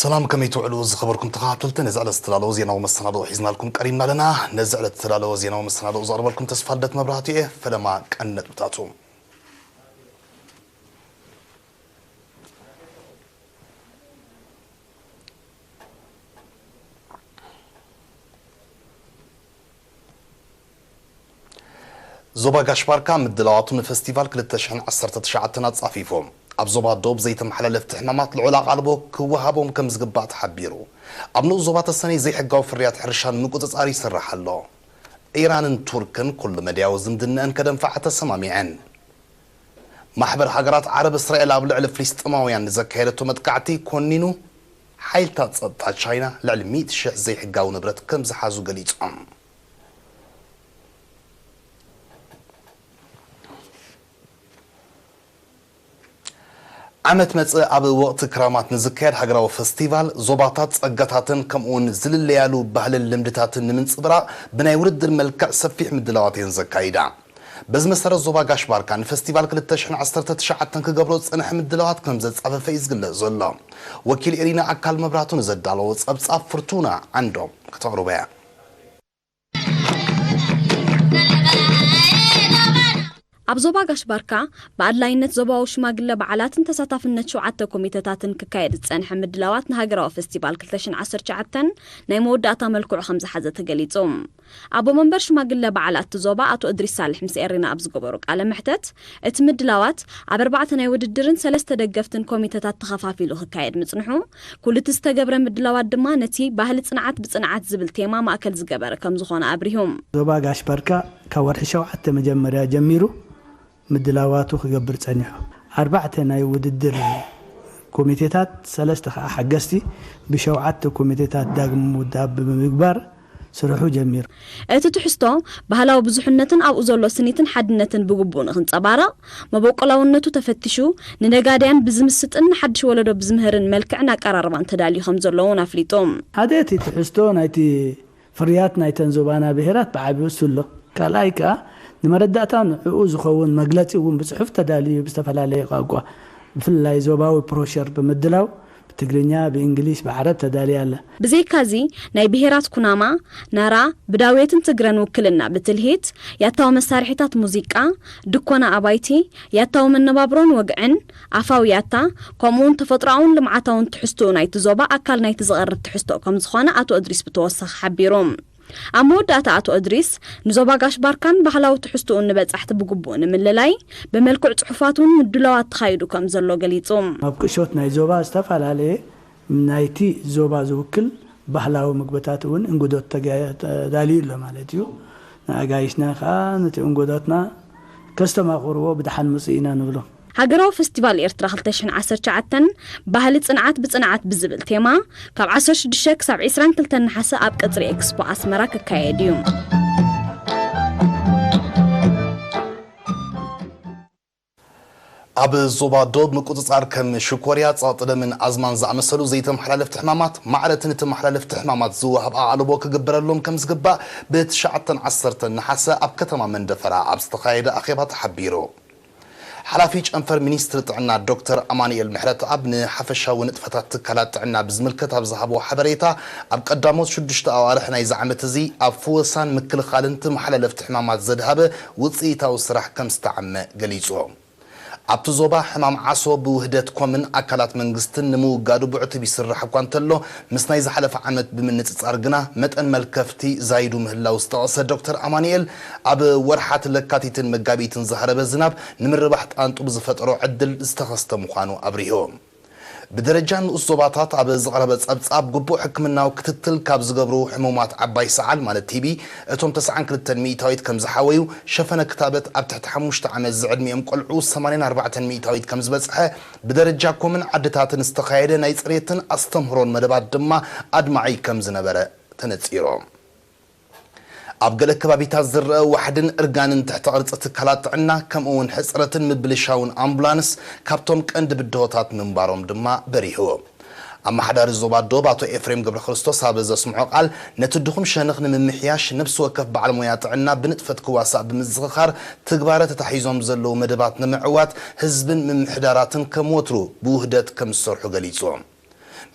ሰላም፣ ከመይ ትውዕሉ ዝኸበርኩም ተኸታተልቲ? ነዚ ዕለት ዝተዳለወ ዜናዊ መሰናድኦ ሒዝናልኩም ቀሪብና ኣለና። ነዚ ዕለት ዝተዳለወ ዜናዊ መሰናድኦ ዘቕርበልኩም ተስፋ ልደት መብራህቱ እየ። ፈለማ ቀንዲ ነጥብታቱ። ዞባ ጋሽ ባርካ ምድላዋቱ ንፈስቲቫል ክልተ ሽሕን ዓሰርተ ትሽዓተን ኣጻፊፉ። ኣብ ዞባ ዶብ ዘይተመሓላለፍቲ ሕማማት ልዑል ኣቓልቦ ክወሃቦም ከም ዝግባእ ተሓቢሩ። ኣብ ንኡስ ዞባ ተሰነይ ዘይሕጋዊ ፍርያት ሕርሻ ንምቁጽጻር ይስራሕ ኣሎ። ኢራንን ቱርክን ኩሉ መድያዊ ዝምድነአን ከደንፍዓ ተሰማሚዐን። ማሕበር ሃገራት ዓረብ እስራኤል ኣብ ልዕሊ ፍልስጤማውያን ንዘካየደቶ መጥቃዕቲ ኮኒኑ። ሓይልታት ጸጥታ ቻይና ልዕሊ ሚእቲ ሽሕ ዘይሕጋዊ ንብረት ከም ዝሓዙ ገሊጾም። ዓመት መጽእ ኣብ ወቕቲ ክራማት ንዝካየድ ሃገራዊ ፈስቲቫል ዞባታት ጸጋታትን ከምኡውን ዝልለያሉ ባህልን ልምድታትን ንምንጽብራቕ ብናይ ውድድር መልክዕ ሰፊሕ ምድላዋት እየን ዘካይዳ። በዚ መሰረት ዞባ ጋሽ ባርካ ንፈስቲቫል ክልተ ሽሕን ዓሰርተ ትሽዓተን ክገብሮ ዝጸንሐ ምድላዋት ከም ዘጻፈፈ እዩ ዝግለጽ ዘሎ። ወኪል ኤሪና ኣካል መብራቱ ንዘዳለዎ ጸብጻብ ፍርቱና ዓንዶም ከተቕርቦ እያ። ኣብ ዞባ ጋሽ ባርካ ብኣድላይነት ዞባዊ ሽማግለ በዓላትን ተሳታፍነት ሸውዓተ ኮሚተታትን ክካየድ ዝጸንሐ ምድላዋት ንሃገራዊ ፈስቲቫል ክልተ ሽሕን ዓሰርተ ትሽዓተን ናይ መወዳእታ መልክዑ ከም ዝሓዘ ተገሊጹ። ኣቦ መንበር ሽማግለ በዓላት እቲ ዞባ ኣቶ እድሪስ ሳልሕ ምስ ኤሪና ኣብ ዝገበሮ ቃለ መሕተት፣ እቲ ምድላዋት ኣብ ኣርባዕተ ናይ ውድድርን ሰለስተ ደገፍትን ኮሚተታት ተኸፋፊሉ ክካየድ ምጽንሑ፣ ኩሉ እቲ ዝተገብረ ምድላዋት ድማ ነቲ ባህሊ ጽንዓት ብጽንዓት ዝብል ቴማ ማእከል ዝገበረ ከም ዝኾነ ኣብሪሁ። ዞባ ጋሽ ባርካ ካብ ወርሒ ሸውዓተ መጀመርያ ጀሚሩ ምድላዋቱ ክገብር ጸኒሑ። ኣርባዕተ ናይ ውድድር ኮሚቴታት፣ ሰለስተ ከኣ ሓገዝቲ ብሸውዓተ ኮሚቴታት ዳግም ምውዳብ ብምግባር ስርሑ ጀሚሩ። እቲ ትሕዝቶ ባህላዊ ብዙሕነትን ኣብኡ ዘሎ ስኒትን ሓድነትን ብግቡእ ንኽንጸባረቕ፣ መበቆላውነቱ ተፈቲሹ፣ ንነጋድያን ብዝምስጥን ንሓድሽ ወለዶ ብዝምህርን መልክዕን ኣቀራርባን ተዳልዩ ከም ዘሎ እውን ኣፍሊጡ። ሓደ እቲ ትሕዝቶ ናይቲ ፍርያት ናይተን ዞባና ብሄራት ብዓቢኡ እሱ ኣሎ። ካልኣይ ከኣ ንመረዳእታ ንዕኡ ዝኸውን መግለጺ እውን ብጽሑፍ ተዳልዩ ብዝተፈላለየ ቋንቋ፣ ብፍላይ ዞባዊ ብሮሸር ብምድላው ብትግርኛ፣ ብእንግሊሽ፣ ብዓረብ ተዳልያ ኣላ። ብዘይካዚ ናይ ብሄራት ኩናማ፣ ናራ፣ ብዳውየትን ትግረን ውክልና ብትልሂት፣ ያታዊ መሳርሒታት ሙዚቃ፣ ድኮና ኣባይቲ፣ ያታዊ መነባብሮን ወግዕን፣ ኣፋዊ ያታ፣ ከምኡውን ተፈጥሮኣውን ልምዓታውን ትሕዝትኡ ናይቲ ዞባ ኣካል ናይቲ ዝቐርብ ትሕዝቶ ከም ዝኾነ ኣቶ እድሪስ ብተወሳኺ ሓቢሩ። ኣብ መወዳእታ ኣቶ እድሪስ፣ ንዞባ ጋሽ ባርካን ባህላዊ ትሕዝትኡን ንበጻሕቲ ብግቡእ ንምልላይ፣ ብመልክዕ ጽሑፋት እውን ምድላዋት ተኻይዱ ከም ዘሎ ገሊጹ። ኣብ ቅሾት ናይ ዞባ ዝተፈላለየ ናይቲ ዞባ ዝውክል ባህላዊ ምግብታት እውን እንጉዶት ተጋ-፣ ተዳልዩ ኣሎ ማለት እዩ። ንኣጋይሽና ከኣ ነቲ እንጉዶትና ከስተማቕርዎ ብደሓን ምጹ ኢና ንብሎ። ሃገራዊ ፈስቲቫል ኤርትራ ክልተ ሽሕን ዓሰርተ ትሽዓተን ባህሊ ጽንዓት ብጽንዓት ብዝብል ቴማ ካብ ዓሰርተ ሽዱሽተ ክሳብ ዕስራን ክልተን ነሓሰ ኣብ ቀጽሪ ኤክስፖ ኣስመራ ክካየድ እዩ። ኣብ ዞባ ዶብ ምቁጽጻር ከም ሽኮርያ፣ ጸቕጢ ደምን ኣዝማን ዝኣመሰሉ ዘይተመሓላለፍቲ ሕማማት ማዕረ እቲ ንተመሓላለፍቲ ሕማማት ዝወሃብ ኣቓልቦ ክግበረሎም ከም ዝግባእ ብትሽዓተን ዓሰርተን ነሓሰ ኣብ ከተማ መንደፈራ ኣብ ዝተኻየደ ኣኼባ ተሓቢሩ። ሓላፊ ጨንፈር ሚኒስትሪ ጥዕና ዶክተር ኣማኑኤል ምሕረተኣብ ንሓፈሻዊ ንጥፈታት ትካላት ጥዕና ብዝምልከት ኣብ ዝሃብዎ ሓበሬታ፣ ኣብ ቀዳሞት ሽዱሽተ ኣዋርሕ ናይዚ ዓመት እዚ ኣብ ፍወሳን ምክልኻልን ተመሓላለፍቲ ሕማማት ዘድሃበ ውጽኢታዊ ስራሕ ከም ዝተዓመ ገሊጹ። ኣብቲ ዞባ ሕማም ዓሶ ብውህደት ኮምን ኣካላት መንግስትን ንምውጋዱ ብዕቱብ ይስራሕ እኳ እንተሎ፣ ምስ ናይ ዝሓለፈ ዓመት ብምንጽጻር ግና መጠን መልከፍቲ ዛይዱ ምህላው ዝጠቐሰ ዶክተር ኣማኑኤል፣ ኣብ ወርሓት ለካቲትን መጋቢትን ዝሃረበ ዝናብ ንምርባሕ ጣንጡ ብዝፈጠሮ ዕድል ዝተኸስተ ምዃኑ ኣብሪሁ። ብደረጃ ንኡስ ዞባታት ኣብ ዝቐረበ ጸብጻብ፣ ግቡእ ሕክምናዊ ክትትል ካብ ዝገብሩ ሕሙማት ዓባይ ሰዓል ማለት ቲቢ እቶም ተስዓን ክልተን ሚእታዊት ከም ዝሓወዩ፣ ሸፈነ ክታበት ኣብ ትሕቲ ሓሙሽተ ዓመት ዝዕድሚኦም ቆልዑ ሰማንያን ኣርባዕተን ሚእታዊት ከም ዝበጽሐ፣ ብደረጃ ኮምን ዓድታትን ዝተኻየደ ናይ ጽሬትን ኣስተምህሮን መደባት ድማ ኣድማዒ ከም ዝነበረ ተነጺሩ። ኣብ ገለ ከባቢታት ዝረአ ዋሕድን እርጋንን ትሕተ ቅርጺ ትካላት ጥዕና፣ ከምኡ እውን ሕጽረትን ምብልሻውን ኣምቡላንስ ካብቶም ቀንዲ ብድሆታት ምንባሮም ድማ በሪሁ። ኣመሓዳሪ ዞባ ዶብ ኣቶ ኤፍሬም ገብረክርስቶስ ኣብ ዘስምዖ ቃል፣ ነቲ ድኹም ሸነኽ ንምምሕያሽ ነብሲ ወከፍ በዓል ሞያ ጥዕና ብንጥፈት ክዋሳእ ብምዝኽኻር፣ ትግባረ ተታሒዞም ዘለዉ መደባት ንምዕዋት ህዝብን ምምሕዳራትን ከም ወትሩ ብውህደት ከም ዝሰርሑ ገሊጹ።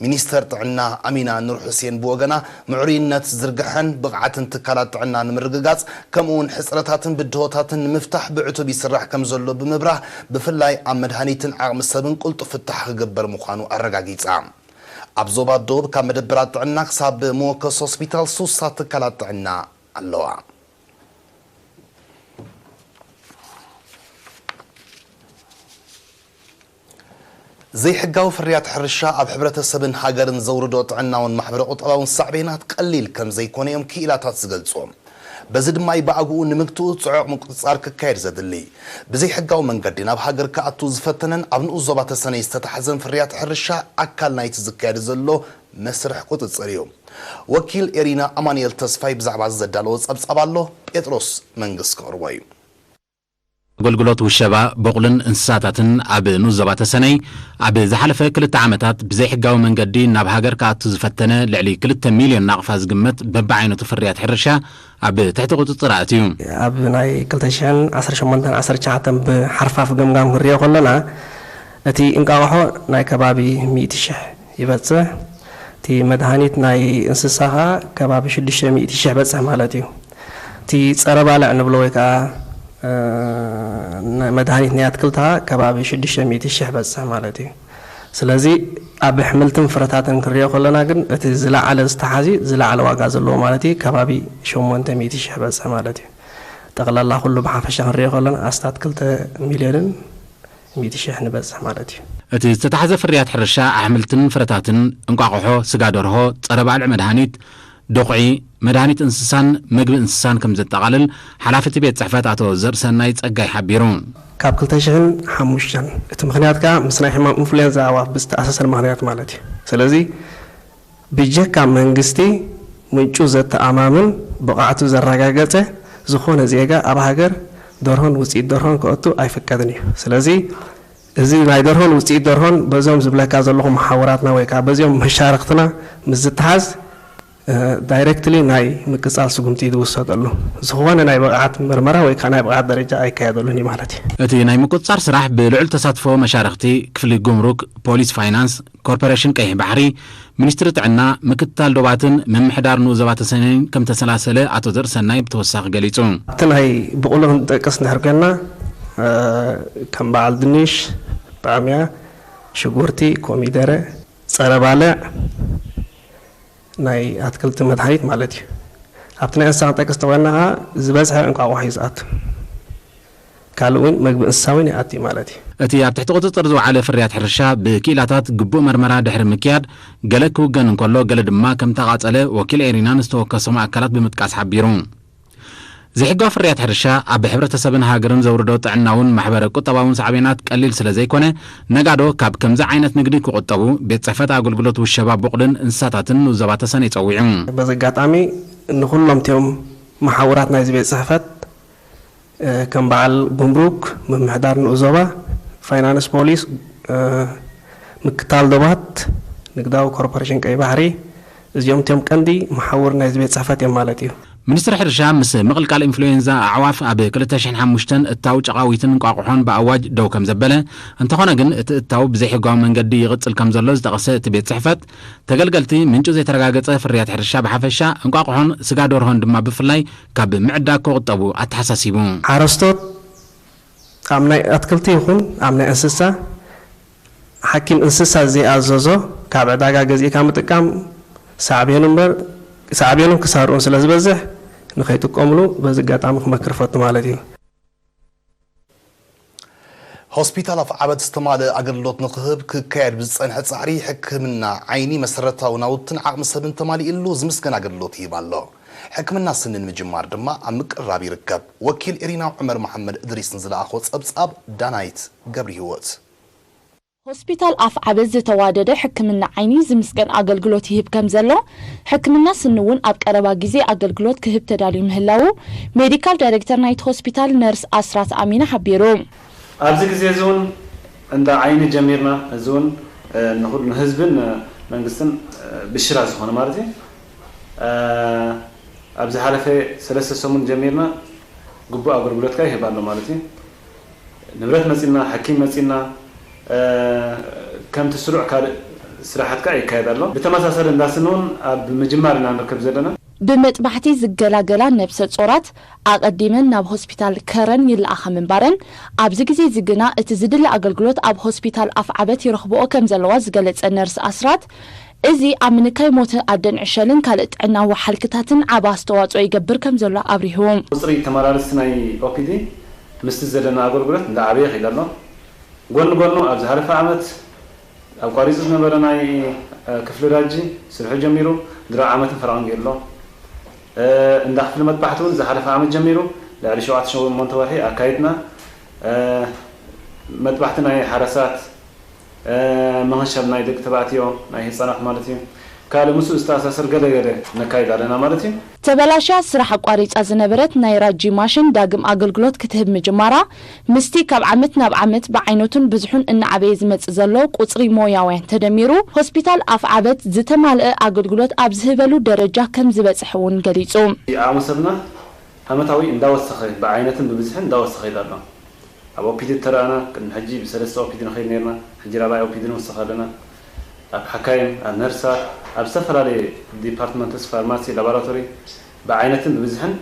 ሚኒስተር ጥዕና ኣሚና ኑር ሑሴን ብወገና፣ ምዕሩይነት ዝርግሐን ብቕዓትን ትካላት ጥዕና ንምርግጋጽ፣ ከምኡውን ሕጽረታትን ብድሆታትን ንምፍታሕ ብዕቱብ ይስራሕ ከም ዘሎ ብምብራህ፣ ብፍላይ ኣብ መድሃኒትን ዓቕሚ ሰብን ቅልጡፍ ፍታሕ ክግበር ምዃኑ ኣረጋጊጻ። ኣብ ዞባ ደቡብ ካብ መደበራት ጥዕና ክሳብ መወከሲ ሆስፒታል ሱሳ ትካላት ጥዕና ኣለዋ። ዘይሕጋዊ ፍርያት ሕርሻ ኣብ ሕብረተሰብን ሃገርን ዘውርዶ ጥዕናውን ማሕበረ ቁጠባውን ሳዕቤናት ቀሊል ከም ዘይኮነ እዮም ክኢላታት ዝገልጹ። በዚ ድማ እዩ ብኣግኡ ንምግትኡ ጽዑቕ ምቁጽጻር ክካየድ ዘድሊ። ብዘይሕጋዊ መንገዲ ናብ ሃገር ክኣቱ ዝፈተነን ኣብ ንኡስ ዞባ ተሰነይ ዝተታሕዘን ፍርያት ሕርሻ ኣካል ናይቲ ዝካየድ ዘሎ መስርሕ ቁጽጽር እዩ። ወኪል ኤሪና ኣማኑኤል ተስፋይ ብዛዕባ እዚ ዘዳለዎ ጸብጻብ ኣሎ፣ ጴጥሮስ መንግስ ክቕርቦ እዩ። ኣገልግሎት ውሸባ በቑልን እንስሳታትን ኣብ ንኡስ ዞባ ተሰነይ ኣብ ዝሓለፈ ክልተ ዓመታት ብዘይሕጋዊ መንገዲ ናብ ሃገር ክኣቱ ዝፈተነ ልዕሊ ክልተ ሚልዮን ናቕፋ ዝግመት በብዓይነቱ ፍርያት ሕርሻ ኣብ ትሕቲ ቁጽጽር ኣእትዩ። ኣብ ናይ ክልተ ሽሕን ዓሰርተ ሸሞንተን ዓሰርተ ትሽዓተን ብሓርፋፍ ገምጋም ክንሪኦ ከለና፣ እቲ እንቃቑሖ ናይ ከባቢ ሚእቲ ሽሕ ይበጽሕ። እቲ መድሃኒት ናይ እንስሳ ኸኣ ከባቢ ሽዱሽተ ሚእቲ ሽሕ በጽሕ ማለት እዩ። እቲ ጸረ ባልዕ ንብሎ ወይ ከኣ፣ እ፣ ነ-፣ መድሃኒት ናይ ኣትክልቲ ኸኣ ከባቢ ሽዱሽተ ሚእቲ ሽሕ በጽሕ ማለት እዩ። ስለዚ ኣብ ኣሕምልትን ፍረታትን ክንሪኦ ከለና ግን እቲ ዝለዓለ ዝተሓዚ ዝለዓለ ዋጋ ዘለዎ ማለት እዩ፣ ከባቢ ሸሞንተ ሚእቲ ሽሕ በጽሕ ማለት እዩ። ጠቕላላ ኩሉ ብሓፈሻ ክንሪኦ ከለና ኣስታት ክልተ ሚልዮንን ሚእቲ ሽሕ ንበጽሕ ማለት እዩ። እቲ ዝተታሕዘ ፍርያት ሕርሻ ኣሕምልትን ፍረታትን፣ እንቋቑሖ፣ ስጋ ደርሆ፣ ጸረ ባልዕ መድሃኒት፣ ዱኹዒ፣ መድሃኒት እንስሳን መግቢ እንስሳን ከም ዘጠቓልል ሓላፊ እቲ ቤት ጽሕፈት ኣቶ ዘርእሰናይ ጸጋይ ሓቢሩ። ካብ ክልተ ሽሕን ሓሙሽተን፣ እቲ ምኽንያት ከኣ ምስ ናይ ሕማም ኢንፍሉዌንዛ ኣዕዋፍ ብዝተኣሳሰር ምኽንያት ማለት እዩ። ስለዚ ብጀካ መንግስቲ ምንጩ ዘተኣማምን ብቕዓቱ ዘረጋገጸ ዝኾነ ዜጋ ኣብ ሃገር ደርሆን ውጽኢት ደርሆን ከእቱ ኣይፍቀድን እዩ። ስለዚ እዚ ናይ ደርሆን ውጽኢት ደርሆን በዞም ዝብለካ ዘለኹ መሓውራትና ወይ ከኣ በዚኦም መሻርኽትና ምስ ዝተሓዝ፣ እ፣ ዳይሬክትሊ ናይ ምቅጻል ስጉምቲ ዝውሰደሉ። ዝኾነ ናይ ብቕዓት ምርመራ ወይ ከኣ ናይ ብቕዓት ደረጃ ኣይካየደሉን እዩ ማለት እዩ። እቲ ናይ ምቁጽጻር ስራሕ ብልዑል ተሳትፎ መሻርኽቲ ክፍሊ ጉምሩክ፣ ፖሊስ፣ ፋይናንስ፣ ኮርፖሬሽን ቀይሕ ባሕሪ፣ ሚኒስትሪ ጥዕና፣ ምክትታል ዶባትን ምምሕዳር ንኡስ ዞባ ተሰነይን ከም ተሰላሰለ ኣቶ ዘርእሰናይ ብተወሳኺ ገሊጹ። ኣብቲ ናይ ብቑሉ ክንጠቅስ እንድሕር ኮይንና፣ እ፣ ከም በዓል ድንሽ፣ ባዕምያ፣ ሽጉርቲ፣ ኮሚደረ፣ ጸረ ባልዕ፣ ናይ ኣትክልቲ መድሃኒት ማለት እዩ። ኣብቲ ናይ እንስሳ ክንጠቅስ እንተኾይንና ከኣ ዝበዝሐ እንቋቑሖ እዩ ዝኣቱ። ካልእ እውን መግቢ እንስሳ እውን ይኣቲ ማለት እዩ። እቲ ኣብ ትሕቲ ቁጽጽር ዝወዓለ ፍርያት ሕርሻ ብክኢላታት ግቡእ መርመራ ድሕሪ ምክያድ፣ ገለ ክውገን እንከሎ፣ ገለ ድማ ከም ተቓጸለ ወኪል ኤሪና ንዝተወከሶም ኣካላት ብምጥቃስ ሓቢሩ። ዘይሕጋዊ ፍርያት ሕርሻ ኣብ ሕብረተሰብን ሃገርን ዘውርዶ ጥዕናውን ማሕበረ ቁጠባውን ሳዕቤናት ቀሊል ስለ ዘይኮነ፣ ነጋዶ ካብ ከምዚ ዓይነት ንግዲ ክቑጠቡ ቤት ጽሕፈት ኣገልግሎት ውሸባ ቡቕልን እንስሳታትን ንኡስ ዞባ ተሰነይ ጸዊዑ። በዚ ኣጋጣሚ ንኹሎም እቲኦም መሓውራት ናይዚ ቤት ጽሕፈት፣ እ፣ ከም በዓል ጉምሩክ፣ ምምሕዳር ንኡስ ዞባ፣ ፋይናንስ ፖሊስ፣ እ፣ ምክትታል ዶባት፣ ንግዳዊ ኮርፖሬሽን ቀይ ባሕሪ፣ እዚኦም እቲኦም ቀንዲ መሓውር ናይዚ ቤት ጽሕፈት እዮም ማለት እዩ። ሚኒስትሪ ሕርሻ ምስ ምቕልቃል ኢንፍሉዌንዛ ኣዕዋፍ ኣብ ክልተ ሽሕን ሓሙሽተን እታው ጨቓዊትን እንቋቑሖን ብኣዋጅ ደው ከም ዘበለ፣ እንተኾነ ግን እቲ እታው ብዘይሕጋዊ መንገዲ ይቕጽል ከም ዘሎ ዝጠቐሰ እቲ ቤት ጽሕፈት፣ ተገልገልቲ ምንጩ ዘይተረጋገጸ ፍርያት ሕርሻ ብሓፈሻ፣ እንቋቑሖን ስጋ ደርሆን ድማ ብፍላይ ካብ ምዕዳግ ክቑጠቡ ኣተሓሳሲቡ። ሓረስቶት ኣብ ናይ ኣትክልቲ ይኹን ኣብ ናይ እንስሳ፣ ሓኪም እንስሳ ዘይኣዘዞ ካብ ዕዳጋ ገዚእካ ምጥቃም ሳዕቤኑ እምበር፣ ሳዕቤኑን ክሳርኡን ስለ ዝበዝሕ ንኸይጥቀምሉ በዚ ኣጋጣሚ ክመክር ፈቱ ማለት እዩ። ሆስፒታል ኣፍዓበት ዝተማልአ ኣገልግሎት ንክህብ ክካየድ ብዝጸንሐ ጻዕሪ ሕክምና ዓይኒ መሰረታዊ ናውትን ዓቕሚ ሰብን ተማሊእሉ ዝምስገን ኣገልግሎት ይህብ ኣሎ። ሕክምና ስኒ ንምጅማር ድማ ኣብ ምቅርራብ ይርከብ። ወኪል ኤሪና ዑመር መሓመድ እድሪስ ንዝለኣኾ ጸብጻብ ዳናይት ገብረሂወት። ሆስፒታል ኣፍዓበት ዝተዋደደ ሕክምና ዓይኒ ዝምስገን ኣገልግሎት ይህብ ከም ዘሎ፣ ሕክምና ስኒ እውን ኣብ ቀረባ ግዜ ኣገልግሎት ክህብ ተዳልዩ ምህላዉ ሜዲካል ዳይሬክተር ናይቲ ሆስፒታል ነርስ ኣስራት ኣሚና ሓቢሩ። ኣብዚ ግዜ እዚ እውን እንዳ ዓይኒ ጀሚርና፣ እዚ እውን ንህዝብን መንግስትን ብሽራ ዝኾነ ማለት እዩ። ኣብ ዝሓለፈ ሰለስተ ሰሙን ጀሚርና ግቡእ ኣገልግሎት ከኣ ይህብ ኣሎ ማለት እዩ። ንብረት መጺና፣ ሓኪም መጺና፣ ከምቲ ስሩዕ ካልእ ስራሓት ከኣ ይካየድ ኣሎ። ብተመሳሳሊ እንዳስን እውን ኣብ ምጅማር ኢና ንርከብ ዘለና። ብመጥባሕቲ ዝገላገላ ነብሰ ጾራት ኣቐዲመን ናብ ሆስፒታል ከረን ይለኣኻ ምንባረን፣ ኣብዚ ግዜ እዚ ግና እቲ ዝድለ ኣገልግሎት ኣብ ሆስፒታል ኣፍዓበት ይረኽብኦ ከም ዘለዋ ዝገለጸ ነርስ ኣስራት፣ እዚ ኣብ ምንካይ ሞተ ኣደን ዕሸልን ካልእ ጥዕናዊ ሓልክታትን ዓቢ ኣስተዋጽኦ ይገብር ከም ዘሎ ኣብሪሁ። ቁጽሪ ተመላለስቲ ናይ ኦፒዲ ምስቲ ዘለና ኣገልግሎት እንዳዓበየ ከይዱ ኣሎ። ጎኒ ጎኑ ኣብ ዝሓለፈ ዓመት ኣቋሪጹ ዝነበረ ናይ፣ እ፣ ክፍሊ ራጂ ስርሑ ጀሚሩ ድሮ ዓመትን ፈረቓን ገይሩ ኣሎ። እ፣ እንዳ ክፍሊ መጥባሕቲ እውን ዝሓለፈ ዓመት ጀሚሩ ልዕሊ ሸውዓተ ሸሞንተ ወርሒ ኣካይድና። እ፣ መጥባሕቲ ናይ ሓረሳት፣ እ፣ ምኽንሻብ ናይ ደቂ ተባዕትዮ፣ ናይ ህጻናት ማለት እዩ። ካልእ ምስኡ ዝተኣሳሰር ገለ ገለ ነካይድ ኣለና ማለት እዩ። ተበላሽያ ስራሕ ኣቋሪጻ ዝነበረት ናይ ራጂ ማሽን ዳግም ኣገልግሎት ክትህብ ምጅማራ፣ ምስቲ ካብ ዓመት ናብ ዓመት ብዓይነቱን ብዝሑን እናዓበየ ዝመጽእ ዘሎ ቁጽሪ ሞያውያን ተደሚሩ፣ ሆስፒታል ኣፍዓበት ዝተማልአ ኣገልግሎት ኣብ ዝህበሉ ደረጃ ከም ዝበጽሐ እውን ገሊጹ። ዓቕሚ ሰብና ዓመታዊ እንዳወሰኸ፣ ብዓይነትን ብብዝሕን እንዳወሰኸ ይኸይድ ኣሎ። ኣብ ኦፒዲ ተረኣና፣ ቅድሚ ሕጂ ብሰለስተ ኦፒዲ ንኸይድ ነርና፣ ሕጂ ራብዓይ ኦፒዲ ንወስኽ ኣለና። ኣብ ሓካይም፣ ኣብ ነርሳት፣ ኣብ ዝተፈላለየ ዲፓርትመንትስ፣ ፋርማሲ፣ ላቦራቶሪ ብዓይነትን ብብዝሕን፣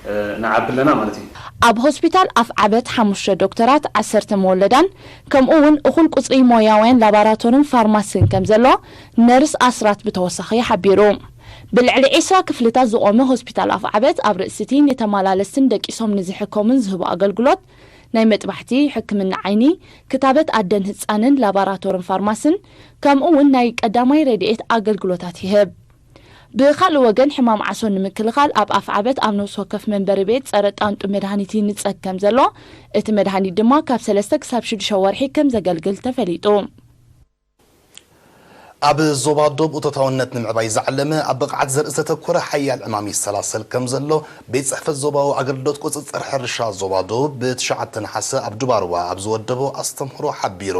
እ፣ ንዓቢ ኣለና ማለት እዩ። ኣብ ሆስፒታል ኣፍዓበት ሓሙሽተ ዶክተራት፣ ዓሰርተ መወለዳን ከምኡ እውን እኹል ቁጽሪ ሞያውያን ላባራቶርን ፋርማስን ከም ዘሎ ነርስ ኣስራት ብተወሳኺ ሓቢሩ። ብልዕሊ ዒስራ ክፍልታት ዝቖመ ሆስፒታል ኣፍዓበት ኣብ ርእሲቲ ንተመላለስትን ደቂሶም ንዝሕከሙን ዝህቦ ኣገልግሎት ናይ መጥባሕቲ፣ ሕክምና ዓይኒ፣ ክታበት ኣደን ህጻንን ላባራቶርን ፋርማስን ከምኡ እውን ናይ ቀዳማይ ረድኤት ኣገልግሎታት ይህብ። ብኻልእ ወገን ሕማም ዓሶ ንምክልኻል ኣብ ኣፍዓበት ኣብ ነፍሲ ወከፍ መንበሪ ቤት ጸረ ጣንጡ መድሃኒት ይንጸግ ከም ዘሎ፣ እቲ መድሃኒት ድማ ካብ ሰለስተ ክሳብ ሽዱሽተ ወርሒ ከም ዘገልግል ተፈሊጡ። ኣብ ዞባ ዶብ እቶታውነት ንምዕባይ ዝዓለመ ኣብ ብቕዓት ዘርኢ ዝተተኮረ ሓያል ዕማም ይሰላሰል ከም ዘሎ ቤት ጽሕፈት ዞባዊ ኣገልግሎት ቁጽጽር ሕርሻ ዞባ ዶብ ብትሽዓተ ነሓሰ ኣብ ድባርዋ ኣብ ዝወደቦ ኣስተምህሮ ሓቢሩ።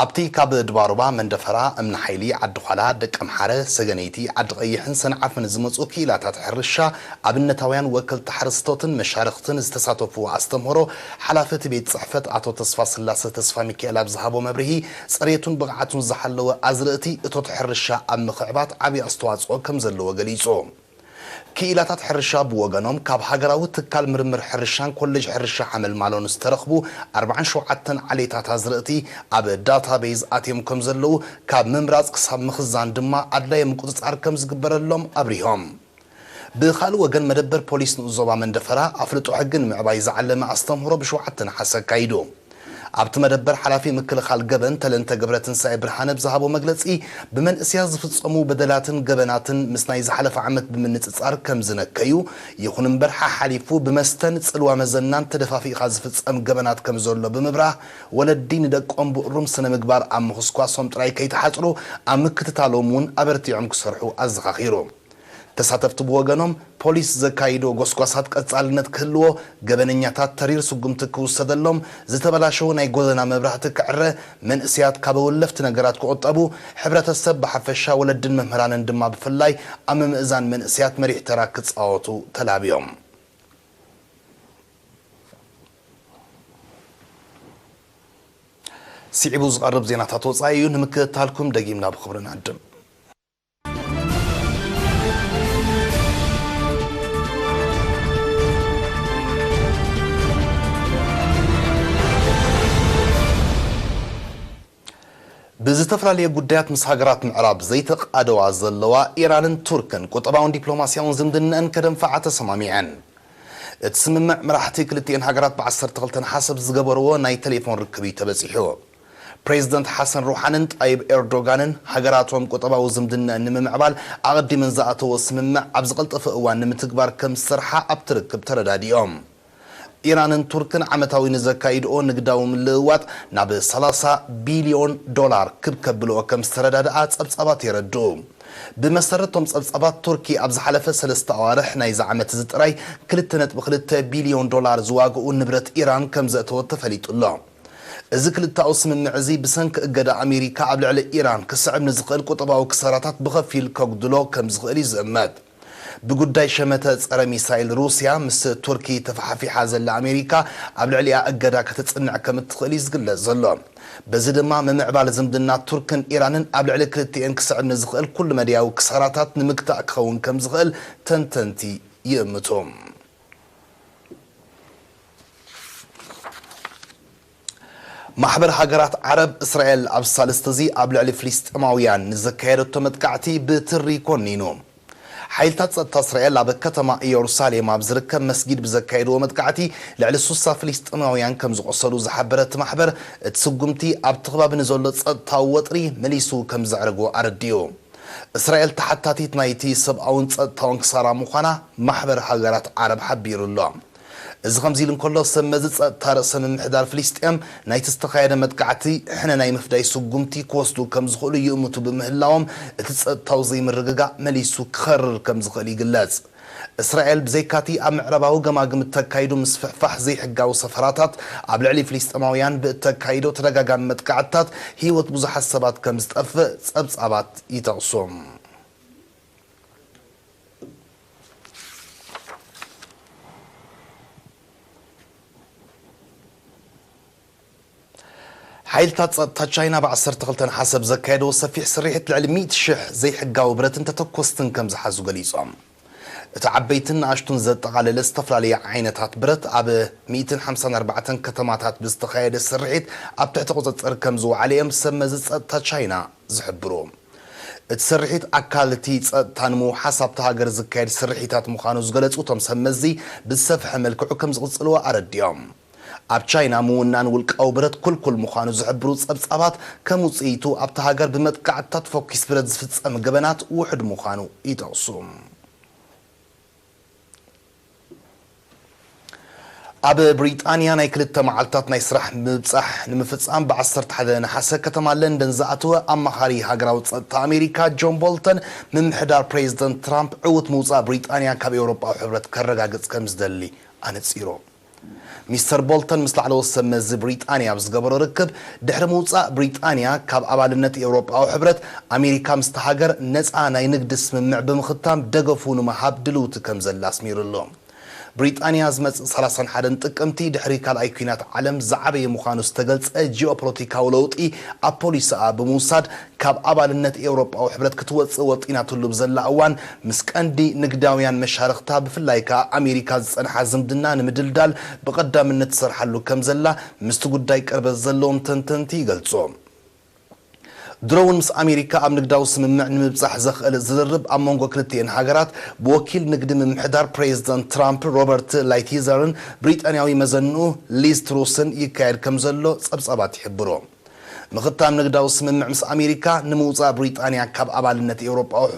ኣብቲ ካብ ድባርዋ፣ መንደፈራ፣ እምኒ ሓይሊ፣ ዓዲ ዃላ፣ ደቀምሓረ፣ ሰገነይቲ፣ ዓዲ ቀይሕን ሰንዓፈን ዝመጹ ክኢላታት ሕርሻ ኣብነታውያን ወከልቲ ሓረስቶትን መሻርኽትን ዝተሳተፍዎ ኣስተምህሮ፣ ሓላፊ እቲ ቤት ጽሕፈት ኣቶ ተስፋስላሰ ተስፋሚካኤል ኣብ ዝሃቦ መብርሂ፣ ጽሬቱን ብቕዓቱን ዝሓለወ ኣዝርእቲ እቶት ሕርሻ ኣብ ምኽዕባት ዓቢ ኣስተዋጽኦ ከም ዘለዎ ገሊጹ። ክኢላታት ሕርሻ ብወገኖም፣ ካብ ሃገራዊ ትካል ምርምር ሕርሻን ኮሌጅ ሕርሻ ሓመልማሎን ዝተረኽቡ ኣርባዓን ሸውዓተን ዓሌታት ኣዝርእቲ ኣብ ዳታቤዝ ኣትዮም ከም ዘለዉ፣ ካብ ምምራጽ ክሳብ ምኽዛን ድማ ኣድላዪ ምቁጽጻር ከም ዝግበረሎም ኣብሪሆም። ብኻልእ ወገን፣ መደበር ፖሊስ ንኡስ ዞባ መንደፈራ ኣፍልጦ ሕጊ ንምዕባይ ዝዓለመ ኣስተምህሮ ብሸውዓተ ነሓሰ ኣካይዱ። ኣብቲ መደበር፣ ሓላፊ ምክልኻል ገበን ተለንተ ገብረትንሳኤ ብርሃነ ብዝሃቦ መግለጺ፣ ብመንእሰያት ዝፍጸሙ በደላትን ገበናትን ምስ ናይ ዝሓለፈ ዓመት ብምንጽጻር ከም ዝነከዩ፣ ይኹን እምበር፣ ሓሓሊፉ ብመስተን ጽልዋ መዘናን ተደፋፊእካ ዝፍጸም ገበናት ከም ዘሎ ብምብራህ፣ ወለዲ ንደቆም ብእሩም ስነ ምግባር ኣብ ምኹስኳሶም ጥራይ ከይተሓጽሩ፣ ኣብ ምክትታሎም እውን ኣበርቲዖም ክሰርሑ ኣዘኻኺሩ። ተሳተፍቲ ብወገኖም፣ ፖሊስ ዘካይዶ ጎስጓሳት ቀጻልነት ክህልዎ፣ ገበነኛታት ተሪር ስጉምቲ ክውሰደሎም፣ ዝተበላሸወ ናይ ጎደና መብራህቲ ክዕረ፣ መንእሰያት ካብ ወለፍቲ ነገራት ክቑጠቡ፣ ሕብረተሰብ ብሓፈሻ፣ ወለድን መምህራንን ድማ ብፍላይ ኣብ ምምእዛን መንእሰያት መሪሕ ተራ ክጻወቱ ተላብዮም። ስዒቡ ዝቐርብ ዜናታት ወጻኢ እዩ። ንምክትታልኩም ደጊምና ብኽብሪ ንዕድም። ብዝተፈላለየ ጉዳያት ምስ ሃገራት ምዕራብ ዘይተቓደዋ ዘለዋ ኢራንን ቱርክን፣ ቁጠባውን ዲፕሎማስያውን ዝምድነአን ከደንፍዓ ተሰማሚዐን። እቲ ስምምዕ፣ መራሕቲ ክልቲኤን ሃገራት ብዓሰርተ ክልተ ነሓሰ ዝገበርዎ ናይ ቴሌፎን ርክብ እዩ ተበጺሑ። ፕሬዚደንት ሓሰን ሩሓንን ጣይብ ኤርዶጋንን፣ ሃገራቶም ቁጠባዊ ዝምድነአን ንምምዕባል ኣቐዲመን ዝኣተዎ ስምምዕ ኣብ ዝቐልጠፈ እዋን ንምትግባር ከም ዝሰርሓ ኣብቲ ርክብ ተረዳዲኦም። ኢራንን ቱርክን ዓመታዊ ንዘካይድኦ ንግዳዊ ምልውዋጥ ናብ ሰላሳ ቢልዮን ዶላር ክብ ከብልኦ ከም ዝተረዳድኣ ጸብጻባት የረድኡ። ብመሰረት እቶም ጸብጻባት፣ ቱርኪ ኣብ ዝሓለፈ ሰለስተ ኣዋርሕ ናይዚ ዓመት እዚ ጥራይ ክልተ ነጥቢ ክልተ ቢልዮን ዶላር ዝዋግኡ ንብረት ኢራን ከም ዘእተወት ተፈሊጡ ኣሎ። እዚ ክልተኣዊ ስምምዕ እዚ ብሰንኪ እገዳ ኣሜሪካ ኣብ ልዕሊ ኢራን ክስዕብ ንዝኽእል ቁጠባዊ ክሳራታት ብኸፊል ከጉድሎ ከም ዝኽእል እዩ ዝእመት። ብጉዳይ ሸመተ ጸረ ሚሳይል ሩስያ ምስ ቱርኪ ተፈሓፊሓ ዘላ ኣሜሪካ ኣብ ልዕሊኣ እገዳ ከተጽንዕ ከም እትኽእል እዩ ዝግለጽ ዘሎ። በዚ ድማ ምምዕባል ዝምድና ቱርክን ኢራንን ኣብ ልዕሊ ክልቲኤን ክስዕብ ንዝኽእል ኩሉ መድያዊ ክሳራታት ንምግታእ ክኸውን ከም ዝኽእል ተንተንቲ ይእምቱ። ማሕበር ሃገራት ዓረብ፣ እስራኤል ኣብ ሳልስቲ እዚ ኣብ ልዕሊ ፍልስጤማውያን ንዘካየደቶ መጥቃዕቲ ብትሪ ኮኒኑ። ሓይልታት ጸጥታ እስራኤል ኣብ ከተማ ኢየሩሳሌም ኣብ ዝርከብ መስጊድ ብዘካየድዎ መጥቃዕቲ ልዕሊ ሱሳ ፍልስጤማውያን ከም ዝቖሰሉ ዝሓበረ እቲ ማሕበር፣ እቲ ስጉምቲ ኣብቲ ከባቢ ንዘሎ ጸጥታዊ ወጥሪ መሊሱ ከም ዘዕረጎ ኣረዲኡ። እስራኤል ተሓታቲት ናይቲ ሰብኣውን ጸጥታውን ክሳራ ምዃና ማሕበር ሃገራት ዓረብ ሓቢሩ ኣሎ። እዚ ከምዚ ኢሉ እንከሎ፣ ሰብ መዚ ጸጥታ ርእሰ ምምሕዳር ፍልስጤም ናይቲ ዝተኻየደ መጥቃዕቲ ሕነ ናይ ምፍዳይ ስጉምቲ ክወስዱ ከም ዝኽእሉ ይእምቱ ብምህላዎም፣ እቲ ጸጥታዊ ዘይምርግጋእ መሊሱ ክኸርር ከም ዝኽእል ይግለጽ። እስራኤል ብዘይካቲ ኣብ ምዕራባዊ ገማግም እተካይዶ ምስፍሕፋሕ ዘይሕጋዊ ሰፈራታት፣ ኣብ ልዕሊ ፍልስጤማውያን ብእተካይዶ ተደጋጋሚ መጥቃዕትታት ህይወት ብዙሓት ሰባት ከም ዝጠፍእ ጸብጻባት ይጠቕሱ። ሓይልታት ጸጥታ ቻይና ብ ዓሰርተ ክልተ ነሓሰ ብዘካየድዎ ሰፊሕ ስርሒት ልዕሊ ሚእቲ ሽሕ ዘይሕጋዊ ብረትን ተተኮስትን ከም ዝሓዙ ገሊጾም። እቲ ዓበይትን ንኣሽቱን ዘጠቓለለ ዝተፈላለየ ዓይነታት ብረት ኣብ ሚእትን ሓምሳን ኣርባዕተን ከተማታት ብዝተኻየደ ስርሒት ኣብ ትሕቲ ቁጽጽር ከም ዝወዓለ እዮም ሰብ መዚ ጸጥታ ቻይና ዝሕብሩ። እቲ ስርሒት ኣካል እቲ ጸጥታ ንምውሓስ ኣብታ ሃገር ዝካየድ ስርሒታት ምዃኑ ዝገለጹ እቶም ሰብ መዚ፣ ብዝሰፍሐ መልክዑ ከም ዝቕጽልዎ ኣረዲኦም። ኣብ ቻይና ምውናን ውልቃዊ ብረት ኩልኩል ምዃኑ ዝሕብሩ ጸብጻባት፣ ከም ውጽኢቱ ኣብታ ሃገር ብመጥቃዕትታት ፈኲስ ብረት ዝፍጸም ገበናት ውሑድ ምዃኑ ይጠቕሱ። ኣብ ብሪጣንያ ናይ ክልተ መዓልታት ናይ ስራሕ ምብጻሕ ንምፍጻም ብ ዓሰርተ ሓደ ነሓሰ ከተማ ለንደን ዝኣተወ ኣማኻሪ ሃገራዊ ጸጥታ ኣሜሪካ ጆን ቦልተን፣ ምምሕዳር ፕሬዚደንት ትራምፕ ዕዉት ምውጻእ ብሪጣንያ ካብ ኤውሮጳዊ ሕብረት ከረጋግጽ ከም ዝደሊ ኣነጺሩ። ሚስተር ቦልተን ምስ ላዕለዎት ሰብ መዚ ብሪጣንያ ኣብ ዝገበሮ ርክብ፣ ድሕሪ ምውጻእ ብሪጣንያ ካብ ኣባልነት ኤውሮጳዊ ሕብረት፣ ኣሜሪካ ምስታ ሃገር ነጻ ናይ ንግዲ ስምምዕ ብምኽታም ደገፉ ንምሃብ ድልውቲ ከም ዘላ ኣስሚሩ ኣሎ። ብሪጣንያ ዝመጽእ ሰላሳን ሓደን ጥቅምቲ ድሕሪ ካልኣይ ኲናት ዓለም ዝዓበየ ምዃኑ ዝተገልጸ ጂኦፖለቲካዊ ለውጢ ኣብ ፖሊሲኣ ብምውሳድ፣ ካብ ኣባልነት ኤውሮጳዊ ሕብረት ክትወጽእ ወጢናትሉ ብዘላ እዋን፣ ምስ ቀንዲ ንግዳውያን መሻርኽታ ብፍላይ ከኣ ኣሜሪካ ዝጸንሓ ዝምድና ንምድልዳል ብቐዳምነት ትሰርሓሉ ከም ዘላ ምስቲ ጉዳይ ቅርበት ዘለዎም ተንተንቲ ይገልጹ። ድሮ እውን ምስ ኣሜሪካ ኣብ ንግዳዊ ስምምዕ ንምብጻሕ ዘኽእል ዝርርብ ኣብ መንጎ ክልቲኤን ሃገራት ብወኪል ንግዲ ምምሕዳር ፕሬዚደንት ትራምፕ ሮበርት ላይትሂዘርን ብሪጣንያዊ መዘንኡ ሊዝ ትሩስን ይካየድ ከም ዘሎ ጸብጻባት ይሕብሩ። ምኽታም ንግዳዊ ስምምዕ ምስ ኣሜሪካ ንምውጻእ ብሪጣንያ ካብ ኣባልነት ኤውሮጳዊ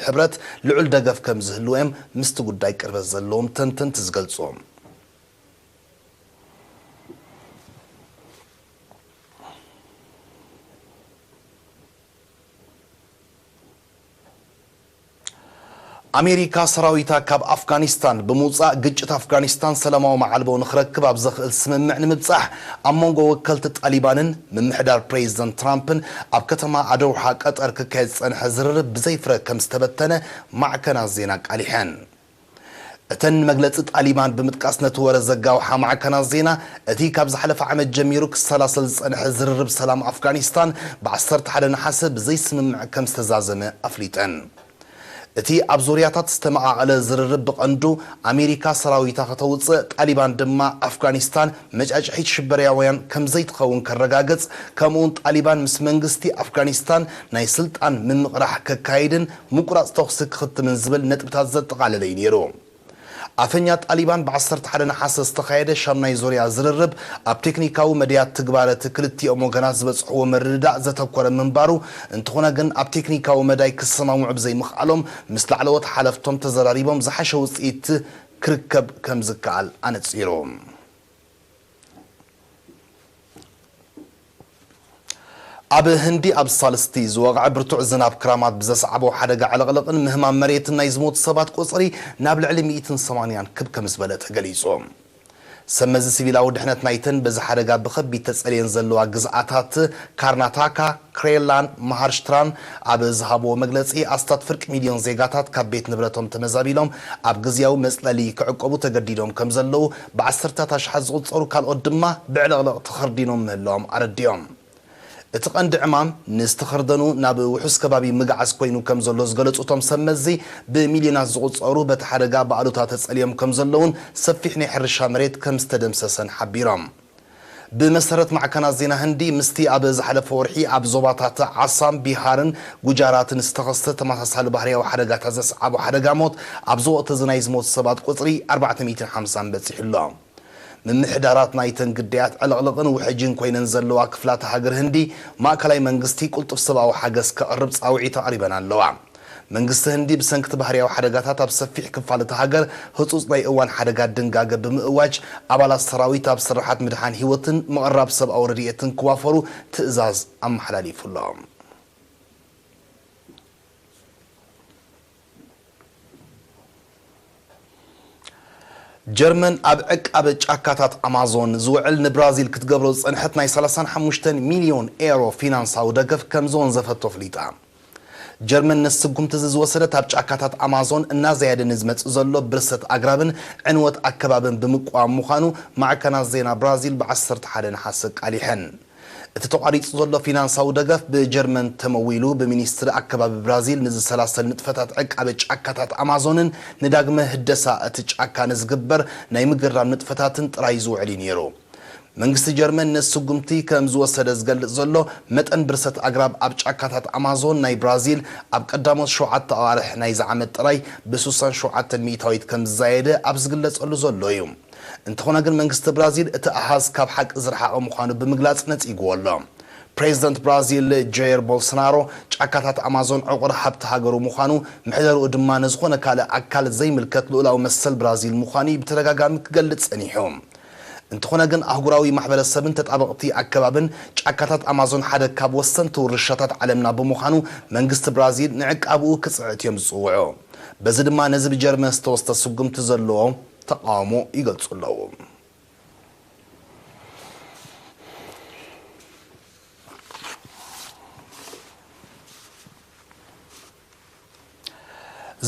ሕብረት ልዑል ደገፍ ከም ዝህልዎ እዮም ምስቲ ጉዳይ ቅርበት ዘለዎም ተንተንቲ ዝገልጹ። ኣሜሪካ ሰራዊታ ካብ ኣፍጋኒስታን ብምውጻእ፣ ግጭት ኣፍጋኒስታን ሰላማዊ መዓልቦ ንኽረክብ ኣብ ዘኽእል ስምምዕ ንምብጻሕ፣ ኣብ መንጎ ወከልቲ ጣሊባንን ምምሕዳር ፕሬዚደንት ትራምፕን ኣብ ከተማ ኣደውሓ ቀጠር ክካየድ ዝጸንሐ ዝርርብ ብዘይፍረ ከም ዝተበተነ ማዕከናት ዜና ኣቃሊሐን። እተን ንመግለጺ ጣሊባን ብምጥቃስ ነቲ ወረ ዘጋውሓ ማዕከናት ዜና፣ እቲ ካብ ዝሓለፈ ዓመት ጀሚሩ ክሰላሰል ዝጸንሐ ዝርርብ ሰላም ኣፍጋኒስታን ብ ዓሰርተ ሓደ ነሓሰ ብዘይስምምዕ ከም ዝተዛዘመ ኣፍሊጠን። እቲ ኣብ ዙርያታት ዝተመቓቐለ ዝርርብ ብቐንዱ ኣሜሪካ ሰራዊታ ከተውጽእ፣ ጣሊባን ድማ ኣፍጋኒስታን መጫጭሒት ሽበራውያን ከም ዘይትኸውን ከረጋግጽ፣ ከምኡውን ጣሊባን ምስ መንግስቲ ኣፍጋኒስታን ናይ ስልጣን ምምቕራሕ ከካይድን ምቁራጽ ተኹሲ ክኽትምን ዝብል ነጥብታት ዘጠቓለለ እዩ ነይሩ። ኣፈኛ ጣሊባን ብ ዓሰርተ ሓደ ነሓሰ ዝተኻየደ ሻምናይ ዙርያ ዝርርብ፣ ኣብ ቴክኒካዊ መድያት ትግባረ እቲ ክልቲኦም ወገናት ዝበጽሕዎ ምርድዳእ ዘተኮረ ምንባሩ፣ እንተኾነ ግን ኣብ ቴክኒካዊ መዳይ ክሰማምዑ ብዘይምኽኣሎም፣ ምስ ላዕለዎት ሓለፍቶም ተዘራሪቦም ዝሓሸ ውጽኢት ክርከብ ከም ዝከኣል ኣነጺሩ። ኣብ ህንዲ ኣብ ሳልስቲ ዝወቕዐ ብርቱዕ ዝናብ ክራማት ብዘስዓቦ ሓደጋ ዕልቕልቕን ምህማም መሬትን ናይ ዝሞቱ ሰባት ቁጽሪ ናብ ልዕሊ ሚእትን ሰማንያን ክብ ከም ዝበለ ተገሊጹ። ሰመዚ ሲቪላዊ ድሕነት ናይተን በዚ ሓደጋ ብኸቢድ ተጸልየን ዘለዋ ግዝኣታት ካርናታካ፣ ክሬላን ማሃርሽትራን ኣብ ዝሃብዎ መግለጺ፣ ኣስታት ፍርቂ ሚልዮን ዜጋታት ካብ ቤት ንብረቶም ተመዛቢሎም ኣብ ግዝያዊ መጽለሊ ክዕቆቡ ተገዲዶም ከም ዘለዉ፣ ብዓሰርታት ኣሽሓት ዝቑጸሩ ካልኦት ድማ ብዕልቕልቕ ተኸርዲኖም ምህላዎም ኣረዲኦም። እቲ ቀንዲ ዕማም ንዝተኸርደኑ ናብ ውሑስ ከባቢ ምግዓዝ ኮይኑ ከም ዘሎ ዝገለጹ እቶም ሰብ መዚ፣ ብሚልዮናት ዝቑጸሩ በቲ ሓደጋ ብኣሉታ ተጸልዮም ከም ዘለውን ሰፊሕ ናይ ሕርሻ መሬት ከም ዝተደምሰሰን ሓቢሮም። ብመሰረት ማዕከናት ዜና ህንዲ፣ ምስቲ ኣብ ዝሓለፈ ወርሒ ኣብ ዞባታት ዓሳም፣ ቢሃርን ጉጃራትን ዝተኸስተ ተመሳሳሊ ባህርያዊ ሓደጋታት ዘስዓቦ ሓደጋ ሞት፣ ኣብዚ ወቕቲ እዚ ናይ ዝሞቱ ሰባት ቁጽሪ ኣርባዕተ ሚእትን ሓምሳን በጺሑ ኣሎ። ምምሕዳራት ናይተን ግዳያት ዕልቕልቕን ውሕጅን ኮይነን ዘለዋ ክፍላተ ሃገር ህንዲ፣ ማእከላይ መንግስቲ ቅልጡፍ ሰብኣዊ ሓገዝ ከቕርብ ጻውዒት ኣቕሪበን ኣለዋ። መንግስቲ ህንዲ ብሰንኪ እቲ ባህርያዊ ሓደጋታት ኣብ ሰፊሕ ክፋል እታ ሃገር ህጹጽ ናይ እዋን ሓደጋ ድንጋገ ብምእዋጅ፣ ኣባላት ሰራዊት ኣብ ስራሓት ምድሓን ህይወትን ምቕራብ ሰብኣዊ ረድኤትን ክዋፈሩ ትእዛዝ ኣመሓላሊፉ ኣሎ። ጀርመን ኣብ ዕቃበ ጫካታት ኣማዞን ዝውዕል ንብራዚል ክትገብሮ ዝጸንሐት ናይ ሰላሳን ሓሙሽተን ሚልዮን ኤሮ ፊናንሳዊ ደገፍ ከም ዝወንዘፈቶ ኣፍሊጣ። ጀርመን ነዚ ስጉምቲ እዚ ዝወሰደት ኣብ ጫካታት ኣማዞን እናዘያደ ንዝመጽእ ዘሎ ብርሰት ኣግራብን ዕንወት ኣከባብን ብምቅዋም ምዃኑ ማዕከናት ዜና ብራዚል ብዓሰርተ ሓደ ነሓሰ ኣቃሊሐን። እቲ ተቋሪጹ ዘሎ ፊናንሳዊ ደገፍ ብጀርመን ተመዊሉ ብሚኒስትሪ ኣከባቢ ብራዚል ንዝሰላሰል ንጥፈታት ዕቃበ ጫካታት ኣማዞንን ንዳግመ ህደሳ እቲ ጫካ ንዝግበር ናይ ምግራም ንጥፈታትን ጥራይ ዝውዕል እዩ ነይሩ። መንግስቲ ጀርመን ነዚ ስጉምቲ ከም ዝወሰደ ዝገልጽ ዘሎ መጠን ብርሰት ኣግራብ ኣብ ጫካታት ኣማዞን ናይ ብራዚል ኣብ ቀዳሞት ሸውዓተ ኣዋርሕ ናይዚ ዓመት ጥራይ ብስሳን ሸውዓተን ሚእታዊት ከም ዝዛየደ ኣብ ዝግለጸሉ ዘሎ እዩ። እንተኾነ ግን መንግስቲ ብራዚል እቲ ኣሃዝ ካብ ሓቂ ዝረሓቐ ምዃኑ ብምግላጽ ነጺግዎ ኣሎ። ፕሬዚደንት ብራዚል ጀየር ቦልሶናሮ ጫካታት ኣማዞን ዕቑር ሃብቲ ሃገሩ ምዃኑ፣ ምሕደርኡ ድማ ንዝኾነ ካልእ ኣካል ዘይምልከት ልኡላዊ መሰል ብራዚል ምዃኑ እዩ ብተደጋጋሚ ክገልጽ ጸኒሑ። እንተኾነ ግን ኣህጉራዊ ማሕበረሰብን ተጣበቕቲ ኣከባብን ጫካታት ኣማዞን ሓደ ካብ ወሰንቲ ውርሻታት ዓለምና ብምዃኑ መንግስቲ ብራዚል ንዕቃብኡ ክጽዕት እዮም ዝጽውዑ። በዚ ድማ ነዚ ብጀርመን ዝተወስደ ስጉምቲ ዘለዎ ተቃውሞ ይገልጹ ኣለዉ።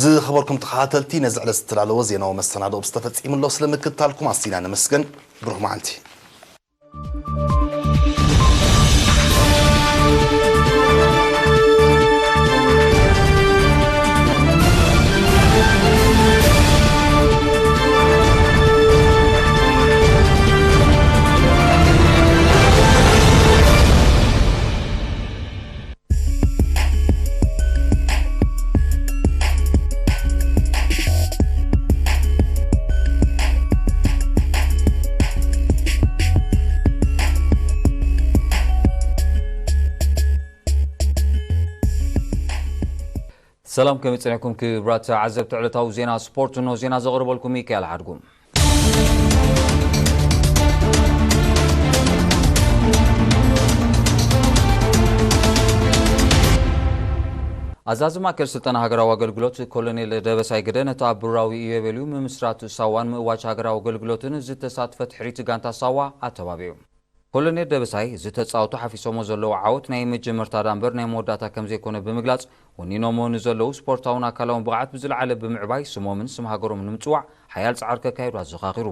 ዝኸበርኩም ተኸታተልቲ፣ ነዚ ዕለት ዝተዳለወ ዜናዊ መሰናድኦ ዝተፈጺሙ ኣሎ። ስለ ምክትታልኩም ኣስቲና ነመስገን። ብሩኽ መዓልቲ። ሰላም፣ ከመይ ጸኒሕኩም ክቡራት ተዓዘብቲ ዕለታዊ ዜና ስፖርት? እነሆ ዜና ዘቕርበልኩም ሚካኤል ሓድጉ። ኣዛዚ ማእከል ስልጠና ሃገራዊ ኣገልግሎት ኮሎኔል ደበሳይ ግደ ነቲ ኣብ ብሩራዊ ኢዮቤልዩ ምምስራት ሳዋን ምእዋጅ ሃገራዊ ኣገልግሎትን ዝተሳትፈት ሕሪት ጋንታ ሳዋ ኣተባቢዑ። ኮሎኔል ደበሳይ፣ ዝተጻወቱ ሓፊሶሞ ዘለዉ ዓወት ናይ መጀመርታ ዳምበር ናይ መወዳእታ ከም ዘይኮነ ብምግላጽ፣ ወኒኖሞ ንዘለዉ ስፖርታውን ኣካላውን ብቕዓት ብዝለዓለ ብምዕባይ ስሞምን ስም ሃገሮምን ንምጽዋዕ ሓያል ጻዕሪ ከካየዱ ኣዘኻኺሩ።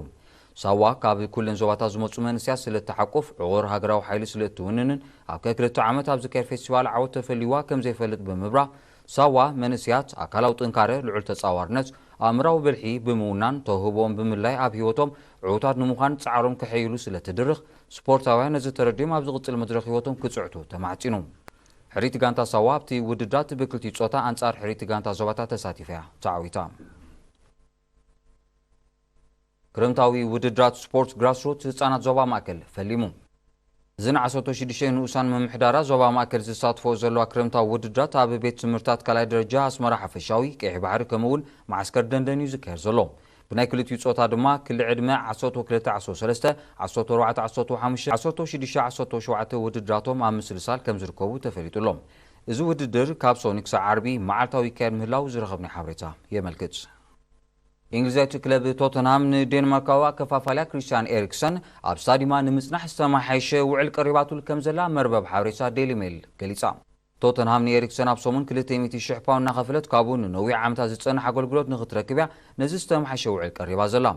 ሳዋ ካብ ኩለን ዞባታት ዝመጹ መንእሰያት ስለ እትሓቁፍ፣ ዕቑር ሃገራዊ ሓይሊ ስለ እትውንንን ኣብ ከክልተ ዓመት ኣብ ዝካየድ ፌስቲቫል ዓወት ተፈሊዋ ከም ዘይፈልጥ ብምብራህ፣ ሳዋ መንእሰያት ኣካላዊ ጥንካረ፣ ልዑል ተጻዋርነት፣ ኣእምራዊ ብልሒ ብምውናን፣ ተውህቦኦም ብምልላይ ኣብ ህይወቶም ዕዉታት ንምዃን ጻዕሮም ከሐይሉ ስለ እትድርኽ፣ ስፖርታውያን ነዚ ተረዲኦም ኣብ ዝቕጽል መድረኽ ህይወቶም ክጽዕቱ ተማሕጺኑ። ሕሪት ጋንታ ሳዋ ኣብቲ ውድድራት ብክልቲኡ ጾታ ኣንጻር ሕሪት ጋንታ ዞባታት ተሳቲፋ እያ ተዓዊታ። ክረምታዊ ውድድራት ስፖርት ግራስሩት ህጻናት ዞባ ማእከል ፈሊሙ። እዘን ዓሰርተ ሽዱሽተ ንኡሳን ምምሕዳራት ዞባ ማእከል ዝሳትፎ ዘለዋ ክረምታዊ ውድድራት ኣብ ቤት ትምህርታት ካልኣይ ደረጃ ኣስመራ ሓፈሻዊ፣ ቀይሕ ባሕሪ ከምኡ እውን መዓስከር ደንደን እዩ ዝካየድ ዘሎ። ብናይ ክልቲኡ ጾታ ድማ ክሊ ዕድመ ዓሰርተ ክልተ፣ ዓሰርተ ሰለስተ፣ ዓሰርተ ኣርባዕተ፣ ዓሰርተ ሓሙሽተ፣ ዓሰርተ ሽዱሽተ፣ ዓሰርተ ሸውዓተ ውድድራቶም ኣብ ምስልሳል ከም ዝርከቡ ተፈሊጡ ኣሎ። እዚ ውድድር ካብ ሰኑይ ክሳዕ ዓርቢ መዓልታዊ ይካየድ ምህላው ዝረኸብናዮ ሓበሬታ የመልክት። እንግሊዛዊት ክለብ ቶተንሃም ንዴንማርካዊ ኣከፋፋልያ ክሪስቲያን ኤሪክሰን ኣብ ስታዲማ ንምጽናሕ ዝተመሓየሸ ውዕል ቀሪባትሉ ከም ዘላ መርበብ ሓበሬታ ዴይሊ ሜል ገሊጻ። ቶተንሃም ንኤሪክሰን ኣብ ሰሙን ክልተ ሚእቲ ሽሕ ፓውንድ እናኸፈለት ካብኡ ንነዊሕ ዓመታት ዝጸንሕ ኣገልግሎት ንኽትረክብ እያ ነዚ ዝተመሓየሸ ውዕል ቀሪባ ዘላ።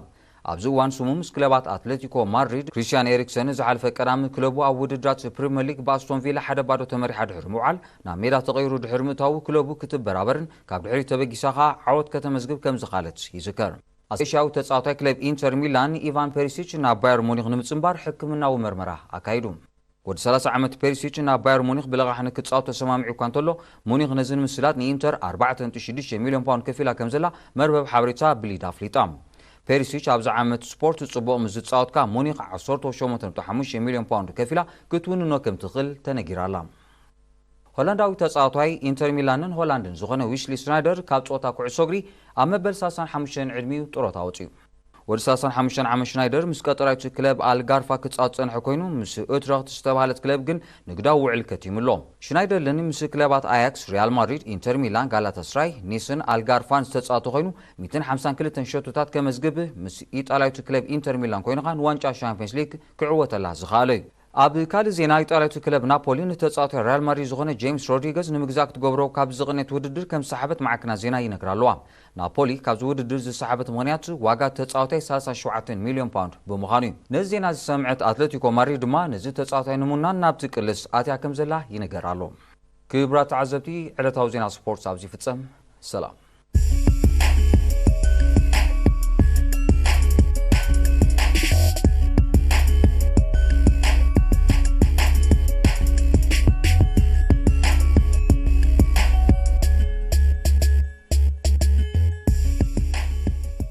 ኣብዚ እዋን ስሙ ምስ ክለባት ኣትሌቲኮ ማድሪድ፣ ክሪስቲያን ኤሪክሰን ዝሓለፈ ቀዳም ክለቡ ኣብ ውድድራት ፕሪምየር ሊግ ብኣስቶን ቪላ ሓደ ባዶ ተመሪሓ ድሕሪ ምውዓል ናብ ሜዳ ተቐይሩ ድሕሪ ምእታዉ ክለቡ ክትበራበርን ካብ ድሕሪት ተበጊሳ ኸኣ ዓወት ከተመዝግብ ከም ዝኸኣለት ይዝከር። ኣስያዊ ተጻዋታይ ክለብ ኢንተር ሚላን ኢቫን ፔሪሲች ናብ ባየር ሙኒክ ንምጽንባር ሕክምናዊ መርመራ ኣካይዱ። ወዲ ሰላሳ ዓመት ፔሪሲች ናብ ባየር ሙኒክ ብለቓሕ ንክጻወት ተሰማሚዑ እኳ እንተሎ፣ ሙኒክ ነዚ ንምስላጥ ንኢንተር ኣርባዕተ ነጥቢ ሽዱሽተ ሚልዮን ፓውንድ ከፊላ ከም ዘላ መርበብ ሓበሬታ ብሊድ ኣፍሊጣ። ፔሪሲች ኣብዚ ዓመት ስፖርት ጽቡቕ ምስ ዝጻወትካ ሙኒክ ዓሰርተ ሸሞንተ ነጥቢ ሓሙሽተ ሚልዮን ፓውንድ ከፊላ ክትውንኖ ከም ትኽእል ተነጊራ ኣላ። ሆላንዳዊ ተጻዋታይ ኢንተር ሚላንን ሆላንድን ዝኾነ ዊስሊ ስናይደር ካብ ጸወታ ኩዕሶ እግሪ ኣብ መበል ሰላሳን ሓሙሽተን ዕድሚኡ ጥሮታ ወጺኡ። ወዲ ሰላሳን ሓሙሽተን ዓመት ሽናይደር ምስ ቀጠራዊት ክለብ ኣልጋርፋ ክጻወት ጸንሐ ኮይኑ፣ ምስ ኡትረኽት ዝተባህለት ክለብ ግን ንግዳዊ ውዕል ከቲሙ ኣሎ። ሽናይደር ልን ምስ ክለባት ኣያክስ፣ ሪያል ማድሪድ፣ ኢንተር ሚላን፣ ጋላታስራይ፣ ኒስን ኣልጋርፋን ዝተጻወተ ኮይኑ፣ ሚእትን ሓምሳን ክልተን ሸቶታት ከመዝግብ ምስ ኢጣልያዊት ክለብ ኢንተር ሚላን ኮይኑ ኸኣ ንዋንጫ ሻምፒዮንስ ሊግ ክዕወተላ ዝኸኣለ እዩ። ኣብ ካልእ ዜና፣ ኢጣልያዊት ክለብ ናፖሊ ንተጻዋታይ ሪያል ማድሪድ ዝኾነ ጄምስ ሮድሪገዝ ንምግዛእ ክትገብሮ ካብ ዝቕነት ውድድር ከም ዝሰሓበት ማዕከናት ዜና ይነግራ ኣለዋ። ናፖሊ ካብዚ ውድድር ዝሰሓበት ምኽንያት ዋጋ ተጻዋታይ ሰላሳ ሸውዓተ ሚልዮን ፓውንድ ብምዃኑ እዩ። ነዚ ዜና ዝሰምዐት ኣትለቲኮ ማድሪድ ድማ ነዚ ተጻዋታይ ንምውናን ናብቲ ቅልስ ኣትያ ከም ዘላ ይንገር ኣሎ። ክቡራት ተዓዘብቲ፣ ዕለታዊ ዜና ስፖርት ኣብዚ ይፍጸም። ሰላም።